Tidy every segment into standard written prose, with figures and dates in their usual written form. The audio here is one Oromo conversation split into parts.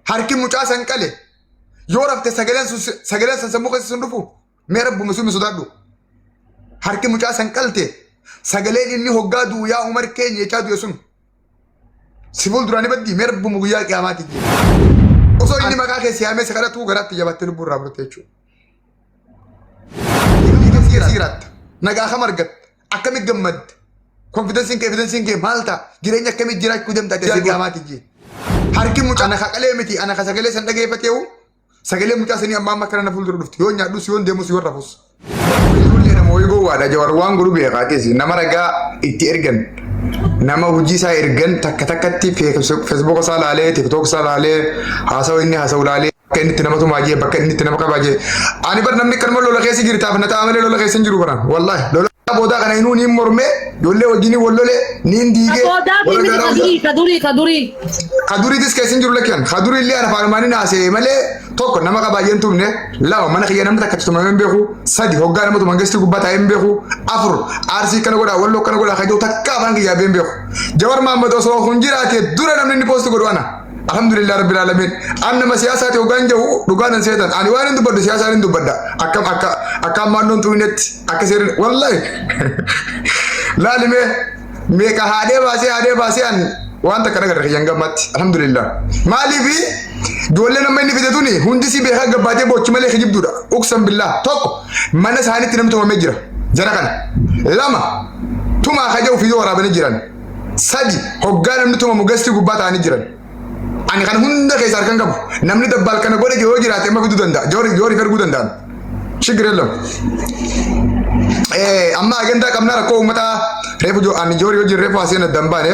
Harki mucaa san qale. Yoo rafte sagaleen sun sagaleen san sammuu keessa sun dhufu mee rabbuma sun sodaadhu. Harki mucaa san qalte sagaleen inni hoggaa du'u yaa Umar keenya jechaa du'e sun si fuulduraan ni baddi mee rabbuma guyyaa qiyaamaati jee. Osoo inni maqaa kee siyaamee si kadhatu garaatti jabaattee lubbuu irraa fudhatte jechuudha. Keessa jiraatta. Nagaa kam argatta? Akkamitti gammadda? Konfidensiin kee evidensiin kee maal ta'a? Jireenya akkamii jiraachuu deemta guyyaa qiyaamaati jee. Harki mucaa ana kaqalee miti ana ka sagalee san dhageeffateewu sagalee mucaa sanii amma amma kana na fuuldura dhufti. Yoo nyaadhus yoo deemus yoo rafus. Ijoollee nama wayii gowwaadha jawar waan godhu beekaa keessa nama ragaa itti ergan nama hojii isaa ergan takka takkatti feesbuuka isaa laalee tiktook isaa laalee haasawa inni haasa'u laalee bakka inni itti nama tumaa jee bakka inni itti nama qabaa jee ani bar namni kanuma lola keessa jirtaaf na ta'a malee lola keessa hin jiru baran wallaahi lola boodaa kana inuu niin mormee ijoollee wajjin wal lolee niin diigee Boodaa fi warra miti gaaraa ka durii ka durii ka durii. Kaduriitis keessa hin jiru lakkisan. Kadurii illee ana faanumaan haasa'e malee tokko nama qabaa jeen tumne lama mana kiyya namni takka tumamee hin beeku sadi hoggaa nama tuman geessi gubbaa taa'ee hin beeku afur aarsii kana godhaa walloo kana godhaa kajoo takka afaan kiyyaa bee hin beeku. Jawar Mahammad osoo kun jiraate dura namni inni poosti godhu ana. Alhamdulillah rabbil alamin. An nama siyaasaati hoggaan jiru dhugaa nan seetan. Ani waan hin dubbadhu siyaasaan hin dubbadha. Akkam akka akka ammaan noon tuunetti akka seerri wallahi. Laalimee meeqa haadhee baasee haadhee baasee an waan takka nagarra kiyyan gammatti. Alhamdulillah. Maaliifi ijoollee nama inni fide tuni hundi si beekaa gabbaatee boochi malee kijibduudha. Uqsan billah tokko mana isaaniitti namni tumamee jira. Jara kana. Lama tumaa kaja ofii yoo waraabanii jiran. Sadi hoggaa namni tumamu gastii gubbaa ta'anii jiran. Ani kana hunda keessa harkan qabu. Namni dabbaal kana godhe yoo jiraate amma fiduu danda'a. Joori joori erguu danda'an. Shigir የለም. Amma agendaa qabnaa rakkoo uummataa reefu ani joori hojii reefu haaseen adda hin baane.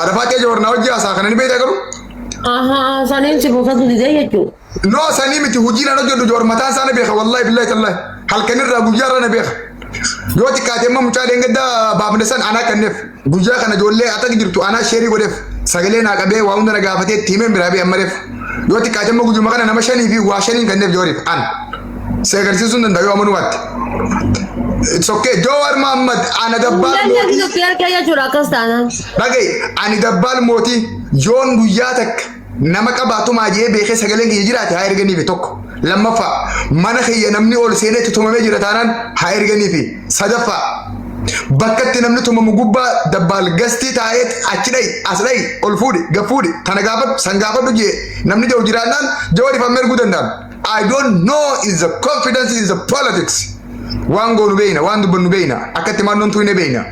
Arafaatee joornaa hojii haasaa kana ni beektaa garuu. Ahaa saniin si buufatu didee jechuudha. No sanii miti hojii nan hojjedhu joor mataan isaa na beeka wallahi billahi tallahi halkanirraa guyyaarra na beeka. Yoo xiqqaate amma mucaa dheengaddaa baafne san anaa kenneef guyyaa kana ijoollee atak jirtu anaa sheerii godheef sagalee naa qabee waa hunda na gaafatee itti himeen biraa bee amma reef. Yoo xiqqaate amma guyyuma kana nama shanii fi waa shaniin kenneef jooriif an. Si agarsiisuu hin danda'u yoo amanuu baatte. It's okay. Jawar Mohammed ana dabbaal Uummanni mootii. nutti harka jechuudha akkas taanaan. Dhaga'i ani dabbaal mootii yoon guyyaa takka nama qabaatumaa jee beekee sagaleen kiyya jiraate haa erganiifi tokko. Lammaffaa mana kiyya namni ol seenee itti tumamee jira taanaan haa erganiifi. Sadaffaa bakka itti namni tumamu gubbaa dabbaal gastii taa'ee achi dha'i as dha'i ol fuudhi gad fuudhi tana gaafadhu san gaafadhu jee namni jiru jiraannaan jawariif amma erguu danda'an. I don't know is the confidence is the politics. Waan goonu beeyna waan dubbannu beeyna akka itti maannoon tuyne beeyna.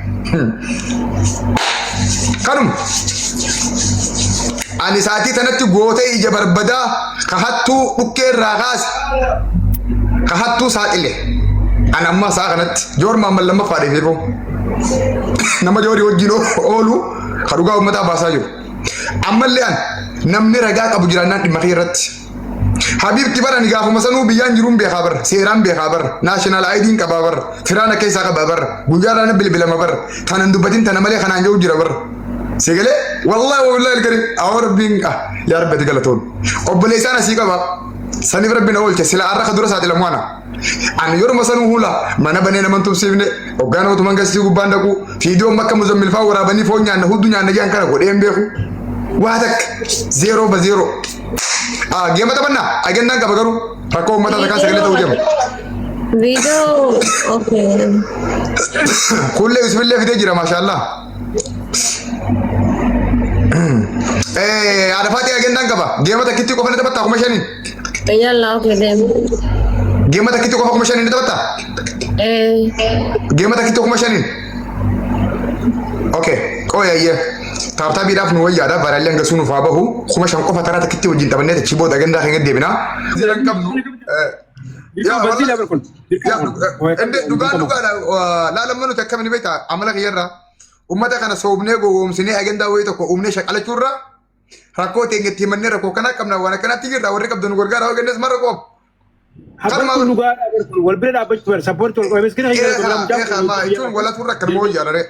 Kanuma. Ani sa'aatii tanatti gootee ija barbadaa ka hattuu dhukkee irraa kaase ka hattuu saaxile. Ani amma sa'a kanatti joor maammal lammaffaa dheefeefoo. Nama joorii wajjin oolu ka dhugaa uummataa baasaa jiru. Ammallee an namni ragaa qabu jiraannaan dhimma kee irratti. Habiibti bara ani gaafuma sanuu biyyaan jiruun beekaa bara seeraan beekaa bara national ID'n qabaa bara firaan akka isaa qabaa bara guyyaadhaan na bilbilama bara tanan dubbatin tana malee kanaan jiru jira bara. Sigalee wallahi wabillahi alkarim awwa rabbiin ah yaa rabbi ati galatoon obboleessaan asii qaba saniif rabbi na oolche sila arra ka dura saaxilamu ana. Ani yeruma sanuu hula mana banee naman tumsiifne hoggaa nama tuman gasii gubbaan dhaqu fiidiyoon bakka muzammilfaa waraabanii foon nyaanna hudduu nyaanna jedhan kana godhee hin beeku. Waa takka zeeroo ba zeeroo. Geema taphannaa agendaan qaba garuu rakkoo uummataa takkaa sagalee ta'uu deema. Viidiyoo okay. Kullee Yusufillee fidee jira maashaallah. Haadha Faaxee agendaan qaba. Geema takkitti qofa ni taphattaa 5,000. Yalla okay deemu. Geema takkitti qofa 5,000 ni taphattaa? Eh. Geema takkitti 5,000. Okay, qoyayyee. Taaptaabiidhaaf nu wayyaadha. Baraallee hanga sunuuf haa bahu. 5,000 qofa taraa takkitti wajjin taphannee achi booda agendaa keenya deebina. Jiran qabnu. Yaa dhugaan dhugaadha. Laalamma nuti akkamiin beektaa amala kiyyarraa. Uummata kana soobnee gowwoomsinee agendaa wayii tokko uumnee shaqalachuurra rakkoo teenya itti himannee rakkoo kanaa qabna waan akkanaatti jirra warri qabdu nu gargaara hoo gennes marra qoom. Kanuma dhugaadha wal bira dhaabbachuu bara sappoorti wal qoome miskina Jechuun walatuu rakkan moo ijaarare.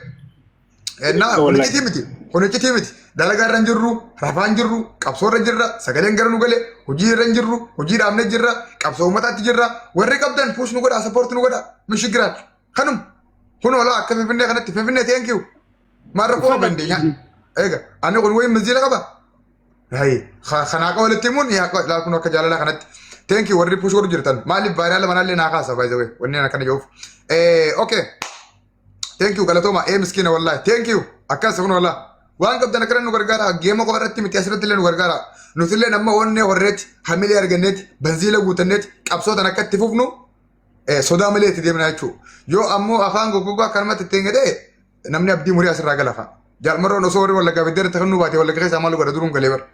Ennaa kun iccitii miti kun iccitii miti dalagaa irra hin jirru rafaa hin jirru qabsoo irra jirra sagaleen gara nu gale hojii irra hin jirru hojii dhaabnee jirra qabsoo uummataatti jirra warri qabdan puus nu godhaa sappoorti nu godhaa mishigiraat kanum kun olaa akka finfinnee kanatti finfinnee thank you maal rakkoo qaba dandeenya eega ani kun wayi minziila qaba. Hayi kanaa qaba walitti himuun yaa kun akka jaalalaa kanatti. Thank you warri push godhu jirtan. Maaliif viral manallee naa kaasa by the way. Wanni akkana jiruuf. Okay. Thank you galatooma ee miskiina wallahi. Thank you akkas kun wallahi. Waan qabdan akkana nu gargaara geema qofa irratti miti asirratti illee nu gargaara. Nuti illee amma onnee horreetti hamilee arganneetti banziila guutanneetti qabsootan akka itti fufnu sodaa malee itti deemna jechuudha. Yoo ammoo afaan goggogaa akkanumatti ittiin gadhee namni abdii murii asirraa galafa. Jaalmarroon osoo warri wallaggaa biddeera ta'an nu baate wallagga keessaa maal godha duruun galee bara.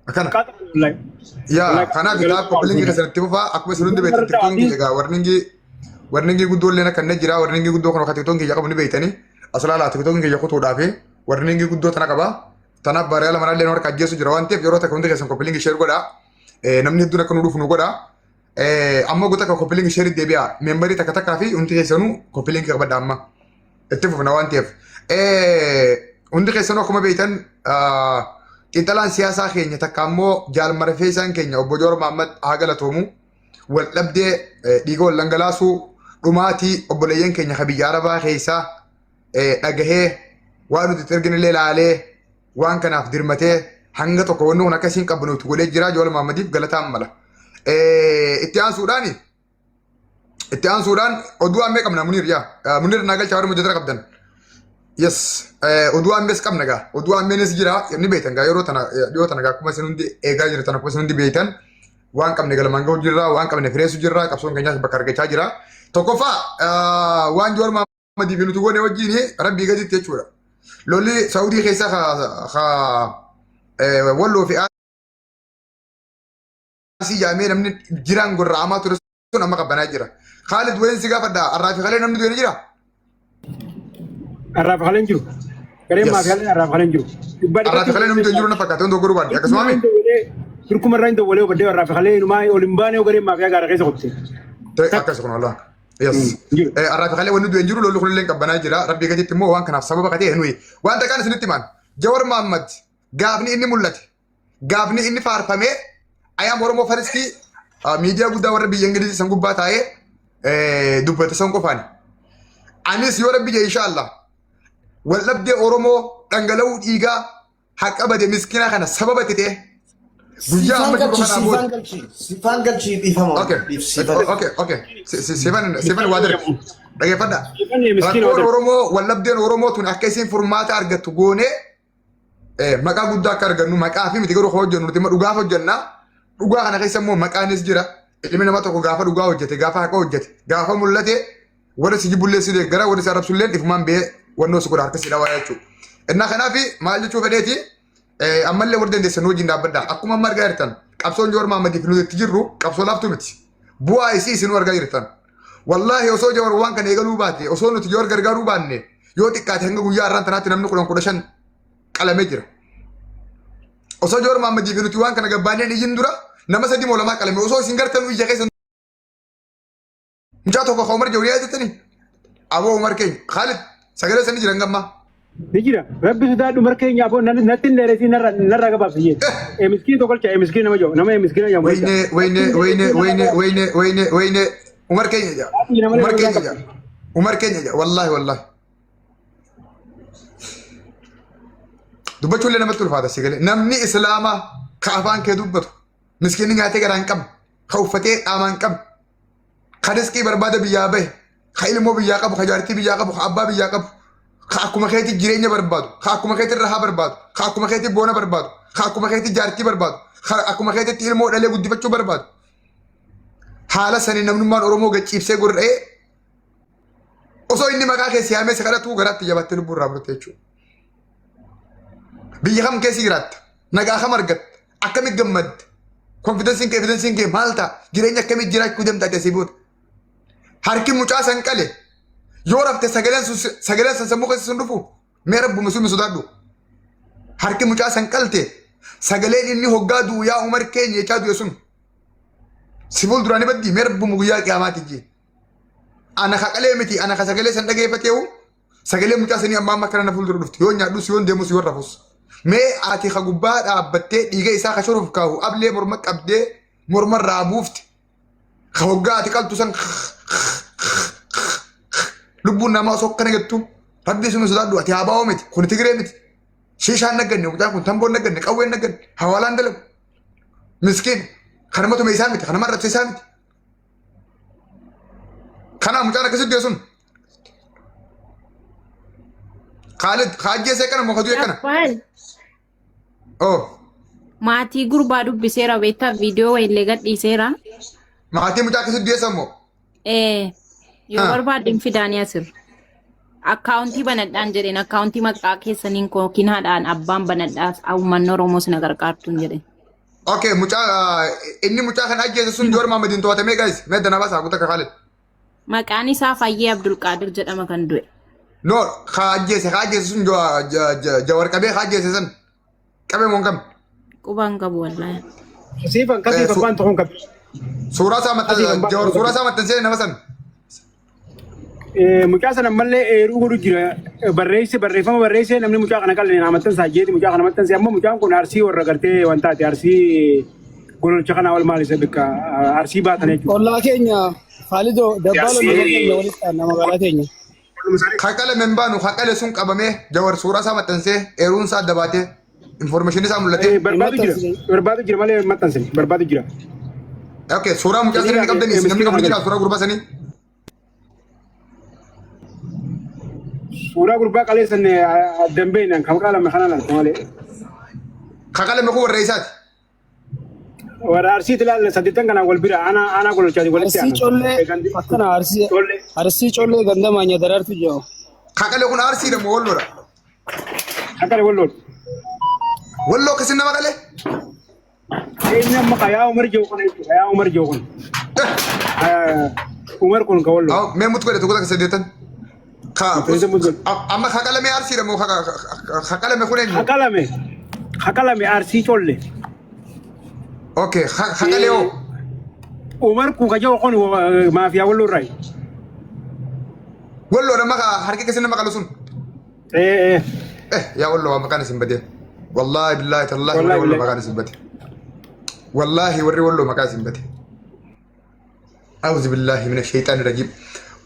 Akkana. Yaa kanaaf kitaaba koppiliingii keessan itti fufaa akkuma isin hundi beektan tiktoonki egaa warningii warningii guddoo illee akka inni jira warningii guddoo kan akka tiktoonki kiyya qabu ni beektanii as ilaalaa tiktoonki kiyya kutuudhaa fi warningii guddoo tana qaba. Tanaaf baariyaa lama illee harka ajjeesu jira waan ta'eef yeroo takka hundi keessan koppiliingii sheer godhaa. Namni hedduun akka nu dhufu nu godhaa. Amma goota akka koppiliingii sheer deebi'a. Meembarii takka takkaa fi hundi keessanuu koppiliingii qabadha amma. Itti fufna waan ta'eef. Hundi keessanuu akkuma beektan xiinxalaan siyaasaa keenya takka ammoo jaalmarfeessaan keenya obbo Joor Mahammad haa galatoomu. Wal dhabdee dhiiga wal dhangalaasuu dhumaatii obboleeyyan keenya ka biyya Arabaa keessaa dhagahee waan nuti itti erginillee laalee waan kanaaf dirmatee hanga tokko wanni kun akka isiin qabnu itti godhee jira Joor Mahammadiif galataan mala. Itti aansuudhaani Itti aansuudhaan oduu ammee qabna Muniir yaa. Muniir naa galchaa warri mujjatara qabdan. Yes oduu ammees qabna gaa. Oduu ammeenis jira ni beektan gaa yeroo tana dhiyoo tana gaa akkuma isin hundi eegaa jirtan akkuma isin hundi beektan waan qabne galmaan ga'u jirra waan qabne fireessu jirra qabsoon keenyaas bakka argachaa jira. Tokkoffaa waan Jowaar Mahammadii fi nuti goone wajjin rabbii gaditti jechuudha. Lolli Saawudii keessa ka walloo fi asii jaamee namni jiraan gorra'amaa ture sun amma qabbanaa jira. Khaalid wayin si gaafadha arraa fi kalee namni du'e ni jira. Arraaf kaleen jiru. Gareen Yes. maafiyaaleen arraaf kaleen jiru. Dhibbaa Arraa fi dhibbatti kalee namni du'e hin jiru na fakkaata hundi goruu baadhe akkasuma mi? Turkuma irraa hin dawwalee obaddee arraaf kalee inumaa ol hin baane gareen maafiyaa gaara keessa kutte. Ta'e akkas kun walaa. Yes. Jiru. Arraa fi kalee wanni du'e hin jiru lolli kunillee qabbanaa jira. Rabbii gaditti immoo waan kanaaf sababa katee nuyi. Wanta kaan isinitti himaan. Jawar Mahammad gaafni inni mul'ate gaafni inni faarfamee ayaam Oromoo faristii miidiyaa guddaa warra biyya Ingilizii san gubbaa taa'ee dubbate san qofaani. Anis yoo rabbi jedhe inshaallah wal dhabdee Oromoo dhangala'uu dhiigaa haqa bade miskiina kana sababa itti ta'e guyyaa Siifaan amma jiru galchi, kanaa booda. siifaan galchi, siifaan galchi dhiifama. Okay. Siifaan. Okay, okay. Siifan siifan waa darbe. Dhaggeeffadha. Siifan miskiina waa Rakkoon darbe. Oromoo wal dhabdeen Oromoo tun akka isiin furmaata argattu goonee maqaa guddaa akka argannu maqaa fi miti garuu hojjennu nuti immoo dhugaaf hojjenna. Dhugaa kana keessa immoo maqaanis jira. Ilmi namaa tokko gaafa dhugaa hojjete gaafa haqa hojjete gaafa mul'ate warri si jibbullee si deeggara warri si arrabsullee ifumaan ba'ee wannoo si godha harka si dhawaa jechuudha. Innaa kanaaf maal jechuu fedheeti ammallee warri dandeessan wajjin dhaabbadha. Akkuma amma argaa jirtan qabsoon Jowaar Mahaammadiif nuti itti jirru qabsoo laaftuu miti. Bu'aa isii isinuu argaa jirtan. Wallaahi osoo Jawar waan kana eegaluu baate osoo nuti Jawar gargaaruu baanne yoo xiqqaate hanga guyyaa har'aan tanaatti namni 10 15 qalamee jira. Osoo Jawar Mahammadii fi nuti waan kana gabbaanneen iyyin dura nama sadii moo lamaa qalame osoo isin gartanuu ija keessan mucaa tokko ka Umar Jawriyaa jettanii aboo Umar keenya Khalid sagalee sanii jiran gammaa. Ni jira. Rabbi sodaadhu marka keenya aboo natti hin dheeressi narra gabaabsi jee. Miskiin tokko galcha miskiin nama jiru nama miskiina jedhamu Wayne wayne wayne wayne wayne wayne wayne Umar keenya jaa. Umar keenya jaa. Umar keenya jaa. Wallaahi wallaahi. Dubbachuun illee namatti ulfaata si galee. Namni islaamaa ka afaan kee dubbatu miskiinni nyaatee garaa hin qabne ka uffatee qaamaa hin qabne ka riskii barbaada biyyaa bahe ka ilmoo biyyaa qabu ka jaartii biyyaa qabu ka abbaa biyyaa qabu ka akkuma keetti jireenya barbaadu ka akkuma keetti rahaa barbaadu ka akkuma keetti boona barbaadu ka akkuma keetti jaartii barbaadu ka akkuma keetti ilmoo dhalee guddifachuu barbaadu haala sanii namnummaan Oromoo gad ciibsee gorra'ee osoo inni maqaa kee siyaamee si kadhatu garaatti jabaattee lubbuu irraa fudhatte jechuudha. Biyya kam keessa jiraatta? Nagaa kam argatta? Akkamitti gammadda? Konfidensiin kee evidensiin kee maal ta'a? Jireenya akkamii jiraachuu deemta ati asii booda? Harki mucaa san qale yoo rafte sagaleen sun sagaleen san sammuu keessa sun dhufu mee rabbuma sun sodaadhu. Harki mucaa san qalte sagaleen inni hoggaa du'u yaa Umar keenya jechaa du'e sun si fuulduraan ni baddi mee rabbuma guyyaa qiyaamaati jee. Ana ka qalee miti ana ka sagalee san dhageeffateehu sagalee mucaa sanii amma amma akkana na fuuldura dhufti yoo nyaadhus yoo deemus yoo rafus. Mee ati ka gubbaa dhaabbattee dhiiga isaa ka shoruuf kaahu ablee morma qabdee morma irraa buufte ka hoggaa ati qaltu san lubbuun namaa osoo akkana jettu rabbii sun sodaadhu ati haa baa'oo miti kun tigiree miti. Shiishaan nagganne mucaan kun tamboon nagganne qawween nagganne hawaalaan dalagu. Miskiin kanuma tume isaa miti kanuma arrabse isaa miti. Kanaaf mucaan akkasitti du'e sun. Kaalid kaajjeesee kana moo ka du'e kana? Jaffaan Oh maatii gurbaa dubbiseera beektaa viidiyoo wayillee gadhiiseera. Maatii mucaa akkasitti du'e san moo? Ee yoo Ah. barbaadde hin fidaanii asirra. Akkaawuntii banadhaan jedheen akkaawuntii maqaa keessaniin yookiin haadhaan abbaan banadhaa uummanni Oromoo sina gargaartuun jedheen. Okay, mucaa inni mucaa kan ajjeese sun Joor Mahammadiin to'atamee guys. Mee danaa baasaa guutaa akka Kaalid. Maqaan isaa Fayyee Abdulqaadir jedhama kan du'e. No, ka ajjeese ka ajjeese sun Jawar qabee ka ajjeese san qabee moo hin qabne? Qubaan qabu wallaahi. Siifan kasiif abbaan tokkoon qabu. Suuraa isaa Asii kan maxxanse Jawar suuraa isaa maxxansee nama san. Mucaa sana ammallee eeruu godhu jira. Barreesse barreeffama barreesse namni mucaa kana qallee naa maxxansaa jeeti mucaa kana maxxanse amma mucaan kun arsii warra gartee wantaati arsii gololcha kanaa wal maal isa bikka arsii baatan jechuudha. Ollaa keenya Khaalidoo dabbaal ollaa keenya walitti aanna magaalaa teenya. Ka qalame hin baanu ka qale sun qabamee Jawar suuraa isaa maxxansee eeruun isaa adda baatee information isaa mul'atee. Barbaadu jira barbaadu jira malee maxxansine barbaadu jira. Okay, suuraa mucaa sanii ni qabdanii namni qabu ni jira suuraa gurbaa sanii. Suuraa gurbaa qaleessan addan beeknan kan qalame kana laata malee. Ka qalame kun warra isaati. Warra Arsiitti ilaalla saddeettan kanaan wal bira aanaa aanaa gololchaati walitti Arsii collee akkana arsii Collee. Arsii collee ganda maanya daraartu jiru. Ka qale kun Arsiidha moo Walloodha? Akka walloodha. Walloo akkasin nama qale? Inni amma kayaa Umar jiru kana jechuudha. Kayaa Umar jiru kun. Umar kun ka walloo. Aw, mee mutu godhe tokko takka saddeettan. Ka Isa mutu godhe. Amma ka qalame Arsiidha moo ka ka qalame kun eenyu? Haqalame. Haqalame Arsii colle. Okay, ka ka qale hoo? Umar kun ka jiru kun maafiyaa walloo irraayi. Walloodha maka harki keessan nama qalu sun. Ee ee. Eh, yaa walloo waan maqaan isin badee. Wallaahi billaahi tallaahi warri Wallaahi walloo billaahi. maqaan isin bade. Wallaahi warri walloo maqaa isin bade. Auzu billaahi mina shayxaani rajiim.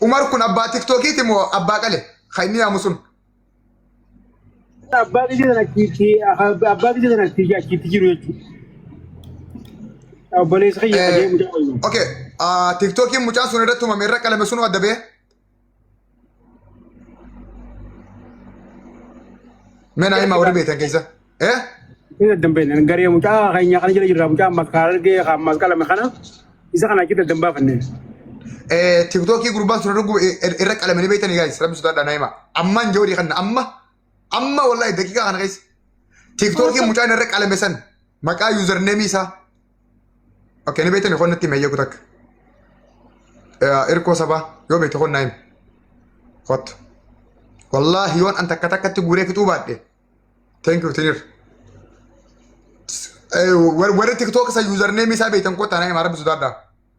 Umar kun abbaa tiktookiiti moo abbaa qale? Kan inni yaamu sun. Abbaa biyya sana achitti abbaa biyya sana achitti achitti jiru jechuudha. Obboleessa kiyya Eh, qajeeluu mucaa wayyu. Okay, tiktookiin mucaan sun irratti tumame irra qalame sun adda ba'e. Mee naa himaa warri beektan keessa. Eh? Inni adda hin beekne garee mucaa keenya kana jala jirra mucaa ammas kan argee kan ammas qalame kana isa kana achitti adda hin baafanne. Eh, tiktookii gurbaan sun irra irra qalame ni beektanii guys rabbi sodaadhaa naa himaa. Ammaan jawrii kana amma amma wallahi daqiiqaa kana keessa. Tiktookii mucaan irra qalame san maqaa username isaa. Okay, ni beektanii qonna itti meeyyee kutakka. Irkoo sabaa yoo beekte qonna himi. Kottu. Wallaahi yoon an takka takkatti guuree fixuu baadhe. Thank you Tinir. Warri TikTok isa username isaa beektan kottaa na himaa rabbi sodaadhaa.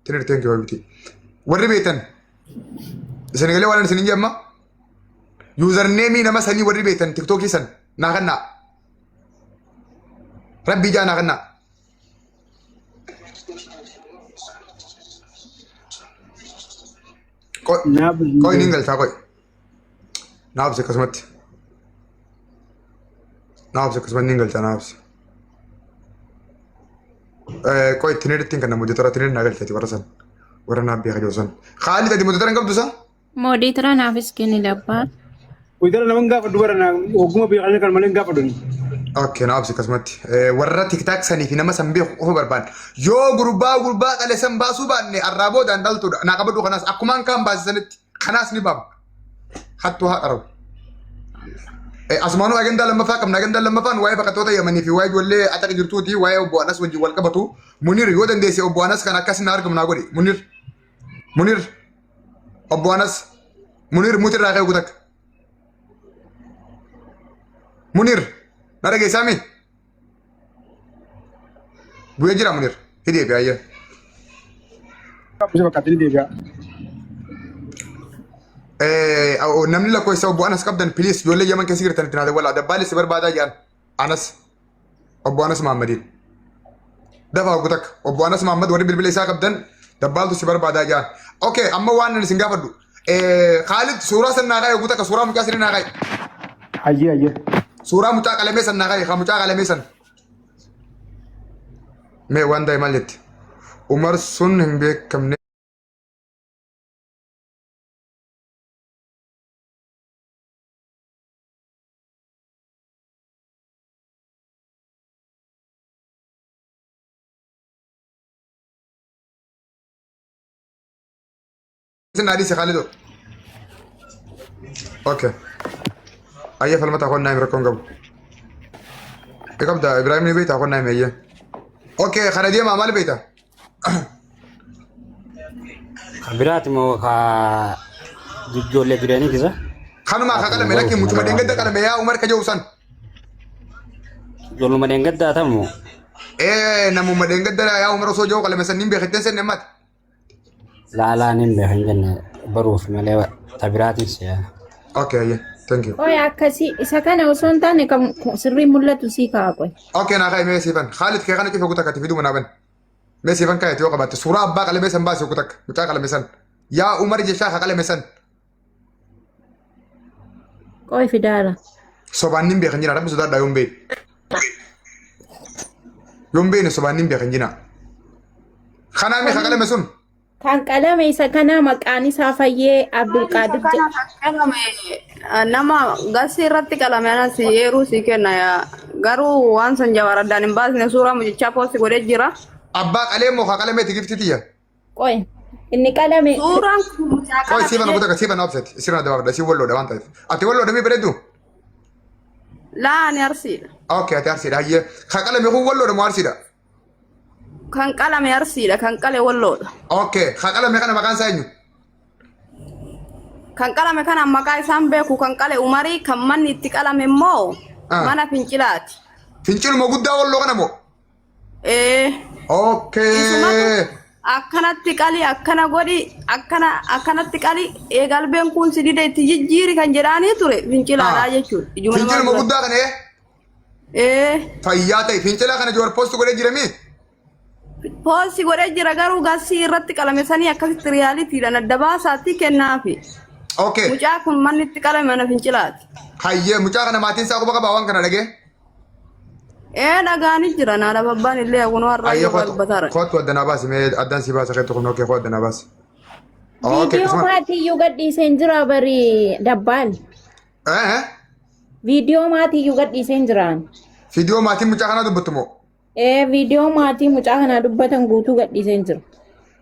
Tinir thank you habibti. Warri beektan isin galee waan isin hin jemma. Username nama sanii warri beektan TikTok san naa kannaa. Rabbi ijaa naa kannaa. Qoy qoy niin galchaa qoy. Naa obsi akkasumatti. Naa obsi akkasumatti niin galchaa naa obsi. Qoy tiniritti kan namoota tola tinir naa galchaati warra san. Warra naa beeka jiru san. Khaalid ati motora hin qabdu san? Moodiitira naafis kenni labbaa. Wayitara nama hin gaafadhu bara na ogummaa beekan kan malee hin gaafadhu. Okay, naa obsi akkasumatti. Warra tiktaak sanii fi nama san beeku qofa barbaanna. Yoo gurbaa gurbaa qale san baasuu baanne arraa boodaan dhaltuudha. Naa qabadhu kanaas akkumaan kaan baasisanitti kanaas ni baafna. Hattuu haa qarabu. Asumaanuu agandaa lammaffaa qabna. Agandaa lammaffaan waa'ee baqattoota Yamanii fi waa'ee ijoollee Axaq jirtuuti waa'ee obbo Anas wajjin wal qabatu. Munir yoo dandeesse obbo Anas kan akkas na argamu naa godhi. Munir. Munir. Obbo Anas. Munir muti irraa ka'e takka. Munir. Na dhageessaa mi? Bu'ee jira Munir. Hidhee fi ayyaa. Isa fakkaatti ni deebi'a. Namni lakkoofsa obbo Anas qabdan please ijoollee Yaman keessa jirtan itti naaf walaa dabbaalee si barbaadaa jedhan Anas obbo Anas Mahaammadiin. Dafa hoggu takka obbo Anas Mahaammad warri bilbila isaa qabdan dabbaaltu si barbaadaa jedhan. Okay amma waan ani isin gaafadhu. Khaalid suuraa san naa kaa'e hoggu takka suuraa mucaa sanii naa kaa'e. Hayyee hayyee. Suuraa mucaa qalamee san naa kaa'i, kan mucaa qalamee san. Mee waan ta'e maal jetti? Umar sun hin beekamne. Isin adiisi Khaalido. Okay. Ayya falmata konnaa himi rakkoon qabu. Qabda Ibrahim ni beektaa konnaa himi ayya. Okay kana deemaa maal beektaa? Kan biraati moo ka ijoollee fidanii kisa? Kanumaa ka qalame lakki mucuma deengadda qalame yaa Umar ka jedhu san. Ijoolluma deengaddaa tamu. Ee namuma deengadda yaa Umar osoo jedhu qalame san niin beekitteen senne ammaati. Laalaan hin beekan jenne baruuf malee ta biraatiin si'a. Okay ayya thank you. Qoy akkasii isa kana osoo hin taane kan sirrii mul'atu sii kaa'a qoy. Okay naa kaa'e mee siifan. Khaalid kee kana cufe kutaa kati fiduu manaa ban. Mee siifan kaa'e yoo qabaatte suuraa abbaa qalamee san baasi kutaa mucaa qalame san. Yaa Umar jechaa ka qalame san. Qoy fidaara. Sobaan nin beekan jira rabbi sodaadhaa yoon beekne. Yoon beekne sobaan nin beekan jira. Kanaa mee ka qalame sun. Kan qalame isa kana maqaan isaa Fayyee Abdulqaadir Isa kana jedha. kan qalame nama gasii irratti qalame anas eeruu sii kenna yaa. Garuu waan san jawaar addaan hin baasne suuraa mucichaa poosti godhee jira. Abbaa qalee moo ka qalameeti gifti tiyya. Qoy inni qalame Suuraan kun mucaa Qoy qalame siifan kutaa ka siifan obseti. Sirna dabaafadha si walloodha waan ta'eef. Ati walloodha mi bareeddu? Laa ani arsiidha. Okay ati arsiidha hayyee. Ka qalame kun walloodha moo arsiidha? Kan qalame arsiidha kan qale walloodha. Okay ka qalame kana maqaan isaa eenyu? Kan qalame kana maqaa isaan beeku kan qale Umarii kan manni itti qalame immoo Ah. mana fincilaati. Finciluma guddaa walloo kana moo? Ee. Okay. Isumatu akkanatti qali akkana godhi akkana akkanatti qali eegalbeen kun si dide itti jijjiiri kan jedhaanii ture fincilaadhaa Ah. jechuudha. Ijuma namaa Finciluma duratti. guddaa kana ee? Ee. Fayyaa ta'e fincila kana Jowaar poost godhee jiramii? Poosti godhee jira garuu gasii irratti qalame sanii akkasitti riyaalitiidhaan adda baasaatti kennaafi. Okay. Mucaa kun manni itti qalame mana fincilaati. Hayyee mucaa kana maatiin isaa quba qabaa waan kana dhagee? Ee dhagaanii jira naadha babbaan illee kunoo har'a Hayyee yoo kootu balbataara. kootu addanaa baasi mee addaan si baasa keetu kun okay koo addanaa baasi. Okay Viidiyoo akkasuma. maatiiyyuu gadhiiseen jira bari dabbaal. Eh eh. Viidiyoo maatiiyyuu gadhiiseen jiraan. Viidiyoo maatiin mucaa kanaa dubbattu moo? Ee viidiyoo maatii mucaa kanaa dubbatan guutuu gadhiiseen jira.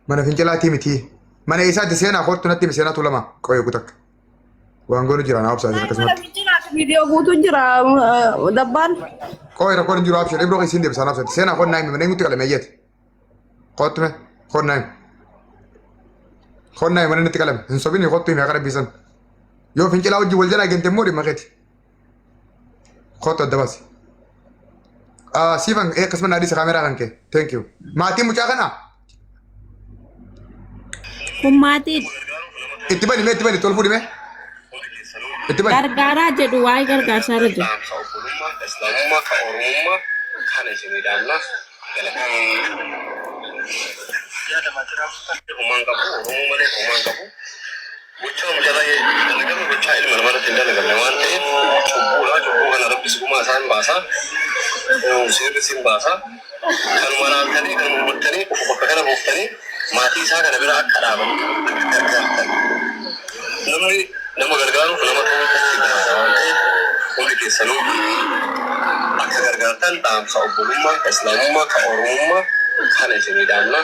Mana fincilaatii miti. Mana eessaati seenaa kootu natti himi seenaa tuulama qoyee kutakka. Waan goonu jira naa obsaa jira Mana akkasumatti. fincilaati viidiyoo guutuu jira dabbaan. Qoyee rakkoon hin jiru abshir ibroo isiin deebisa naa obsaati. Seenaa koon naa himi mana eenyutti qalame eeyyate. Kootu mee koon naa himi. Koon naa himi mana inni itti qalame hin sobini kootu himi akka rabbiisan. Yoo fincilaa wajjin wal jalaa gente immoo dhimma keeti. Kootu adda baasi. Siifan akkasuma naa dhiisa kaameraa kan kee. Thank you. Maatiin mucaa kanaa Kun maatii itti bani mee itti bani tol fuudhi mee. Itti bani. gargaaraa jedhu waa'ee gargaarsaa irra jiru. Dhaamsa obbolummaa, Islaamummaa, ka Oromummaa kana isinii dhaamna. Homaan qabu, Oromoo malee homaan qabu. Gochaa mucarra dalagame gochaa ilma namarratti hin dalagamne waan ta'eef cubbuudha. Cubbuu kana Rabbis gumaa isaan baasa. Seerris hin baasa. Kanuma laaltanii kanuma hubattanii qofa bakka kana buuftanii maatii isaa kana bira akka dhaabattan akka gargaartan. Namni nama gargaaruuf nama ta'uu qofti gahaadha waan ta'eef hundi keessanuu akka gargaartan dhaamsa obbolummaa, ka Islaamummaa, ka Oromummaa kana isinii dhaamna.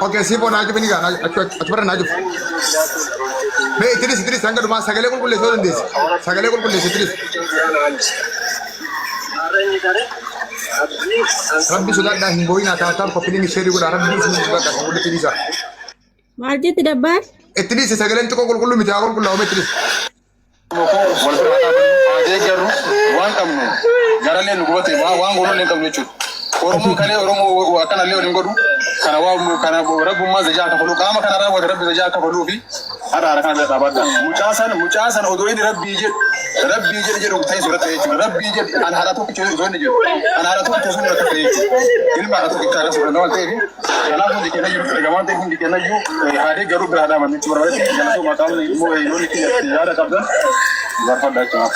Okay, siifoo naa cufi ni gaa achi barra naa cufi. Mee itti dhisi hanga dhumaa sagalee qulqulleessuu yoo dandeesse. Sagalee qulqulleessi itti dhisi. Rabbi sodaadhaa hin boo'inaa taataan koppiliin isheerii godhaa rabbi isin sodaadhaa kan walitti dhiisa. Maal jetti dabbaal? Itti dhisi sagaleen xiqqoo qulqulluu miti haa qulqullaa'u mee itti dhisi. Wal bira haa dhaabannu, haa deeggarru, waan qabnu garallee nu gubate waan goonullee hin qabnu jechuudha. Oromoon kalee Oromoo akkanallee waliin godhu kana waa kana rabbummaa zajaa kafaluu qaama kana raawwate rabbi zajaa kafaluu fi har'a kana bira dhaabadha. Mucaa san odoo inni rabbii jedhu jedhu ta'e soorata jechuudha. Rabbii jedhu an haadha tokkicha osoo inni jedhu an haadha tokkicha osoo inni akka ta'e jechuudha. Ilma haadha tokkicha akka soorata waan ta'eef kanaaf hundi keenya jiru ergamaa waan ta'eef hundi keenya iyyuu haadee garuu bira dhaaban jechuudha. Barbaadatti galatoo maqaan immoo yoonni kiyya yaada qabdan barfadha jechuudha.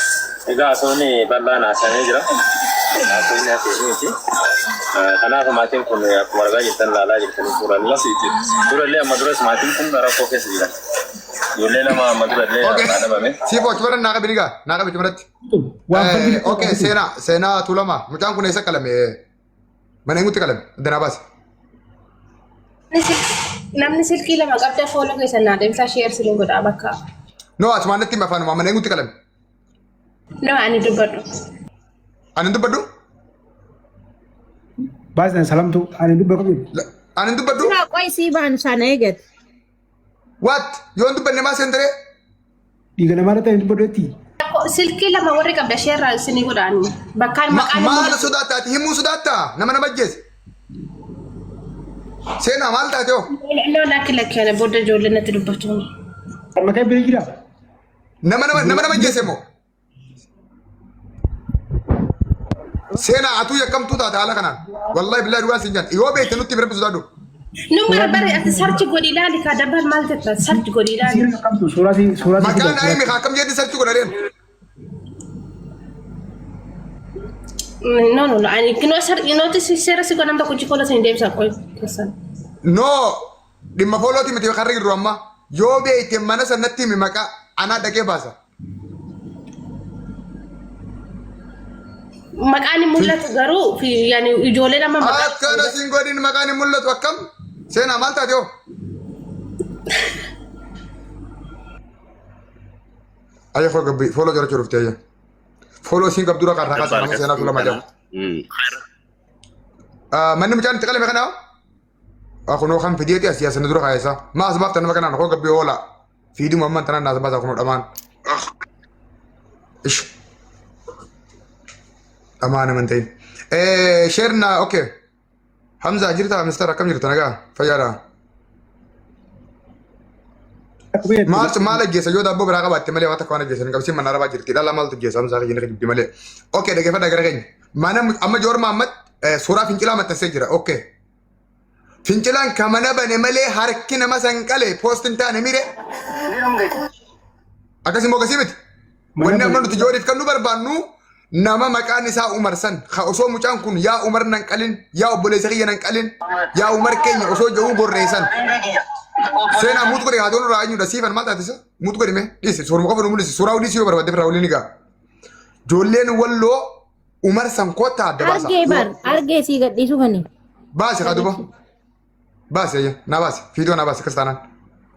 Egaa haasawni bal'aan haasamee jira. Haasawni haasawni miti. Kanaaf maatiin kun akkuma argaa jirtan ilaalaa jirtan suurallee. Suurallee amma duras maatiin kun rakkoo keessa jiran. Ijoollee lama amma durallee Okay. irraa dhabame. Siif hojii bara naa qabi nigaa naa qabi biratti. Waan fardi Okay, seenaa Tuulamaa mucaan kun eessa qalame? Mana eenyutti qalame? Addanaa baase. Namni silkii lama qabda follow keessan naa deemsaa share siin godhaa bakka. No, asumaan natti hima afaanuma mana eenyutti qalame? Nama ani dubbadhu. Ani hin dubbadhu? Baasnaan salamtu ani dubba qabu. Ani hin dubbadhu? Jira qoy sii baanu sana eegate. What? Yoo hin dubbanne maa seentaree? Dhiiga namaa irratti ani dubbadhu jetti. Silkii lama warri qabda share isinii godhaani. Bakkaan maqaan Maal sodaattaa? Ati himuu sodaattaa? Nama nama ajjeese. Seenaa maal taate hoo? No, lakki lakki ana booda ijoollee natti dubbatu. Maqaa bira jira. Nama nama ajjeese moo? Seenaa atuu yakkamtuu taate haala kanaan. Wallahi billahi dhugaan siin jaan. Yoo beekte nutti bira sodaadhu. Nu barbare ati search godhi ilaali kaa dabbal maal jetta search godhi ilaali. Siira qabdu suuraa si Maqaan naa himi akkam jedhi search godha deemu. No, no, no, ani kinoo search nooti seera si godhan tokko follow sin deemsa qoy keessan. No, dhimma follow ti miti karra jirru amma. Yoo beekte mana sanatti himi maqaa anaa dhaqee baasa. Maqaan hin mul'atu garuu fi yani ijoolleen amma maqaa Akkana siin godhin maqaan hin mul'atu akkam? Seenaa maal taate hoo? Ayya koo gabbii follow jara dhufte ayya. Follow siin qabdu dura karraa kaasa nama seenaa Tuulamaa jedhamu. Manni mucaan itti qalame kana kunoo kan fideeti asii asina dura kaayesa. Maa as baaftan nama kanaan koo gabbii oola. Fiiduma amman tanaan naas baasa kunoo dhamaan. Ish. Dhamaan naman ta'in. Share na okay. Hamza jirta mister akkam jirta nagaa fayyaadha. Maaltu maal ajjeesa yoo daabboo biraa qabaatte malee waan takka waan ajjeesan hin qabsiin mana arabaa jirti dhala maaltu ajjeesa Hamzaa keenya jibbi malee. Okay, dhaggeeffadhaa gara keenya. Mana amma Joor Mahammad suuraa fincilaa maxxansee jira. Okay. Fincilaan ka mana bane malee harki nama san qale post hin taane mire. Akkas immoo akkasii miti. Wanni amma nuti Jooriif kan nu barbaannu nama maqaan isaa Umar san ka osoo mucaan kun yaa Umar nan qalin, yaa obboleessa kiyya nan qalin, yaa Umar keenya osoo jedhuu gorreessan. Seenaa mute godhe haa irraa eenyudha siifan maal taatisa mute godhi mee dhiisi suuruma qofa nu mul'isi suuraa olii si yoo barbaadde irraa olii ni ga'a. Ijoolleen Walloo Umar san kottaa adda baasa. Argee bar argee sii gadhiisuu kani. Baase haa duba. Baase ayya naa baase fiidoo naa baase akkas taanaan.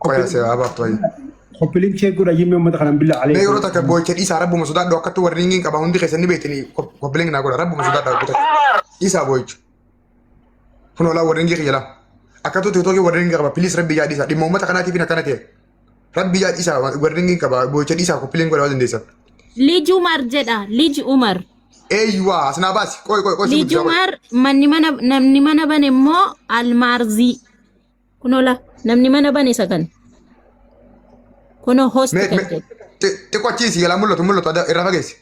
Qoyaa see haa baaftu ayya. Copy link share godha jimmee uummata kanaan billaa Mee alee. yeroo takka boo'icha dhiisaa rabbuma sodaadhu akkattu warri ringiin qaba hundi keessan ni beektanii copy link naa godha rabbuma sodaadhu akka takka. Dhiisaa boo'icha. Kun olaa warri ringii kiyya laa. Akkattu TikTokii warri ringii qaba please rabbi yaa dhiisaa dhimma uummata kanaatiif akkana ta'e. Rabbi yaa dhiisaa warri ringiin qaba boo'icha dhiisaa copy link godha waan dandeessan. Lij Umar jedha Lij Umar. Eeyyuwaa as naa baasi qoy qoy qoy si Lij guddisaa qoy. Umar manni mana namni mana bane immoo Almaarzii. Kunola namni mana bane isa kana. Kunoo host Mee kan mee jedhu. xiqqoo achiisi jalaa mul'atu mul'atu irraa fageessi.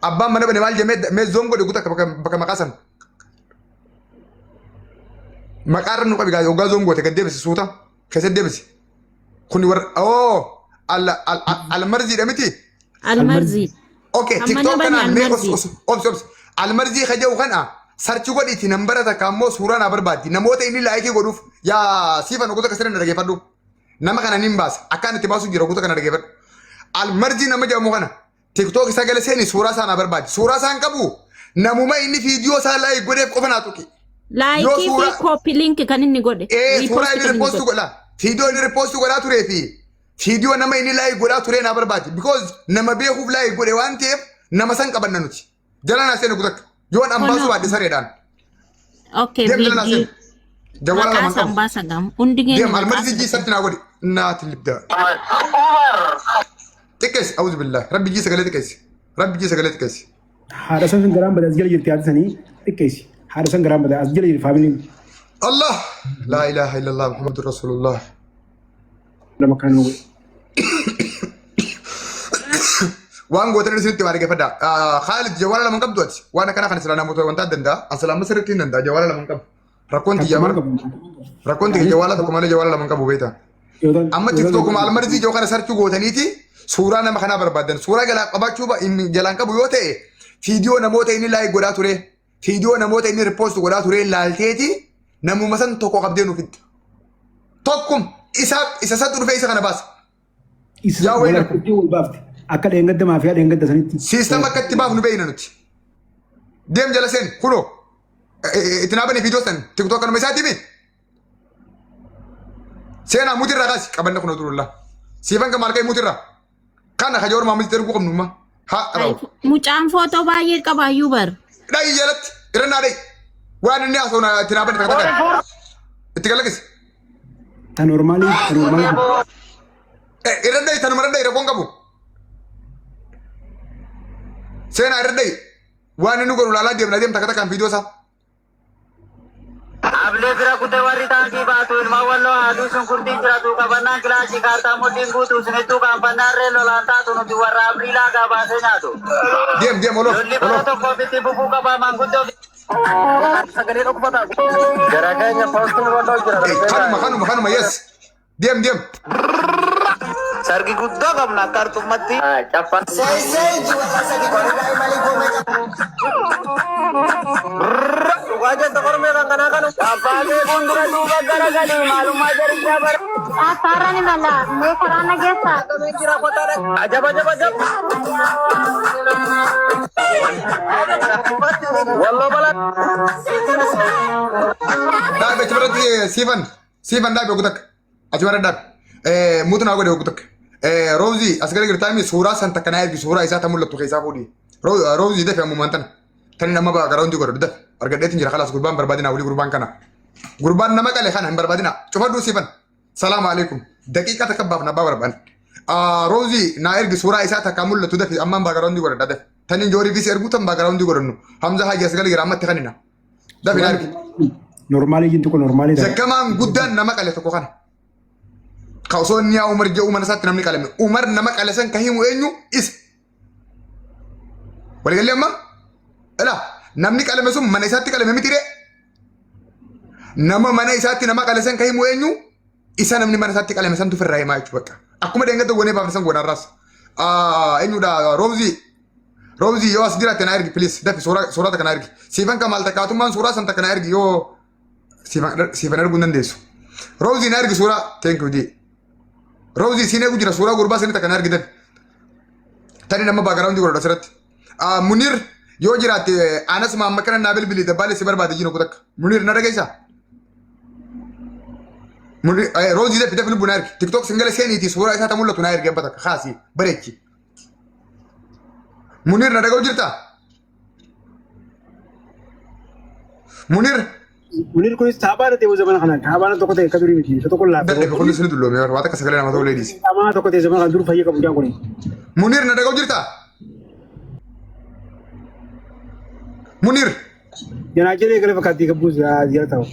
Abbaan mana bane maal jemee mee zoom godhe guutuu akka bakka maqaa sana. Maqaa irra nu qabi gaa hoggaa zoom goote gad deebisi suuta keessatti deebisi. Kuni warra oo almarziidha miti. Almarzii. Okay, Kan mana TikTok bane kanaan mee Almarzii. obsi obsi obsi. Almarzii ka jedhu kana search godhiiti nambara takka ammoo suuraa naa barbaaddi. Namoota inni like godhuuf yaa siifan goota akkasirra na dhageeffadhu. Nama kana nin baasa. Akkaan itti baasu jira goota kana dhageeffadhu. Almarzii nama jedhamu kana TikTok isa gala seeni suuraa isaa naa barbaaddi. Suuraa isaa hin qabu. Namuma inni viidiyoo isaa like godheef qofa naa tuqi. Like Yoo fi copy link kan inni godhe. Ee suuraa Repost inni kan inni repost godhe. godha. Viidiyoo inni repost godhaa turee fi viidiyoo nama inni like godhaa turee naa barbaaddi. Because nama beekuuf like godhe waan ta'eef nama san qabanna nuti. Jala naa seeni gutakka. Yoon an baasuu Kunoo. baadhe sareedhaan. Okay, Deem jala naa viidiyoo. seeni. Jawwaala Maqaa lamaan isaan qabu. baasa gam. Hundi keenya Deem maqaa almarzi isaa. jii search naa godhi. Naati libda. Xiqqeessi auzu billahi. Rabbi jii sagalee xiqqeessi. Rabbi jii sagalee xiqqeessi. Haadha san garaan bada as jala jirti haadha sanii xiqqeessi. Haadha san garaan bada as jala jirti faamiliin. Allah laa ilaaha illallah Muhammadur Rasulullah. Lama kan nu godhe. Waan gootan isinitti waa dhaggeeffadha. Khaalid jawwaala lama hin qabdu ati. Waan akkana kana silaa namoota wanta danda'a. An silaa amma sirriitti hin danda'a jawwaala lama hin qabu. Rakkoon tiyya Takkumaa bara. qabu. Rakkoon tiyya jawwaala tokko malee jawwaala lama hin qabu beektaa. Amma TikTok maal marzii ijoo kana sarchuu gootaniiti suuraa nama kanaa barbaadan. Suuraa jalaa qabaachuu inni jalaan qabu yoo ta'e viidiyoo namoota inni laayik godhaa ture, viidiyoo namoota inni ripoost godhaa ture laalteeti namuma san tokko qabdee nuuf fidda. Tokkum isa isa santu dhufee isa kana baasa. Isa Yaa wal wayina. harkiftii wal baafte. Akka dheengadda maafiyaa dheengadda sanitti. Siistama akka itti baafnu beekna nuti. Deem jala seen kunoo itti naa bane viidiyoo san TikTok kanuma isaatii mi? Seenaa mutirraa kaasi qabanna kun odurullaa. Siifan kan maal ka'e mutirraa. Kana kaja ormaa muti erguu qabnu ma. Haa rawu. Mucaan footoo baay'ee qabaayyuu bar. Dhayi jalatti irra naa dhayi. Waan inni haasa'u naa itti naa bane takka takka. Itti galakkisi. Ta normaalii ta normaalii. Irra dhayi tanuma irra dhayi rakkoon qabu. Seenaa irra dhayi. Waan inni godhu laalaa deemna deemta takka takkaan viidiyoo isaa. Ablee bira kutee warri taankii baatu ilmaan walloo haaduu sun kurtiin jiratu qabannaan kilaashii kaartaa mudhiin guutuu sinittuu qaanfannaan ree lolaan taatu nuti warra abriilaa gaabaasee nyaatu. Deem deem olof Lolli bara olof. tokkoof itti fufuu qaba maanguddoo. Sagalee dhokfataa. Gara keenya poostiin walloo jira. Kanuma kanuma kanuma yes. Deem deem. Sargi guddaa qabna akka artummatti. Dhugaa jetta kormee kan kanaa kana. Abbaatee fuuldura duuba garagalii maalummaa jarichaa bara. Afaarra ni mala. Mee karaa na geessaa? Ajab ajab ajab. Walloo balaa. Dhaabe achi biratti siifan siifan dhaabe ogu takka. Achi bara dhaabe. Mutu naa godhe ogu takka. Roozii as gara girtaami suuraa san takka naa ergi suuraa isaa ta mul'attu keessaa fuudhi. Roozii dafe ammumaan tana. Tani nama gara hundi godhadhu dafe. Argadheetiin jira kalaas gurbaan barbaadina wali gurbaan kana. Gurbaan nama qale kana hin barbaadina. Cufadhuu siifan. Salaamu alaikum. Daqiiqa takka baafna abbaa barbaan. Roozii naa ergi suuraa isaa takka mul'attu dafe ammaan baagara hundi godhadha dafe. Tani joorii fi erguu tan baagara hundi godhannu. Hamza Haji as gara gira ammatti kanina. Dafi naa ergi. Normaalii jintu kun normaalii dha. Yakkamaan guddaan nama qale tokko kana. Ka osoo inni yaa Umar jedhu mana isaatti namni qalame. Umar nama qale san ka himu eenyu isa. Waliigallee amma? Ilaa namni qalame sun mana isaatti qalame miti ree. Nama mana isaatti nama qale san ka himu eenyu isa namni mana isaatti qalame santu firraa himaa jechuudha bakka. Akkuma dheengadda goonee baafne san goonarraas. Eenyudha Roobzii. Roobzii yoo as jiraatte na ergi please dafi suuraa suuraa takka na ergi. Siifan kamaal takkaatummaan suuraa san takka na ergi yoo siifan siifan erguu hin dandeessu. Roobzii na ergi suuraa thank you di. Roobzii siin eegu jira suuraa gurbaa sanii takka na ergi dafi. Tani nama background godhadha asirratti. Munir yoo jiraatte anas maamma kana naa bilbili dabbaalee si barbaade jiru takka. Munir na dhageessaa? Munir Roozii dafi dafi lubbu na ergi. TikTok singala seeniiti suuraa isaa ta mul'atu na ergi abba takka kaasi bareechi. Munir na dhaga'u jirtaa? Munir. Munir kunis taabaana ta'e zamana kana taabaana tokko ta'e akka durii miti isa tokko laafee. Dadhabe kunis ni dulloome waa takka sagalee nama ta'uu leediisi. Taabaana tokko ta'e zamana kana dur fayya qabu jaan kuni. Munir na dhaga'u jirtaa? Munir. Janaa jedhee gara fakkaattii qabbuus jala ta'u.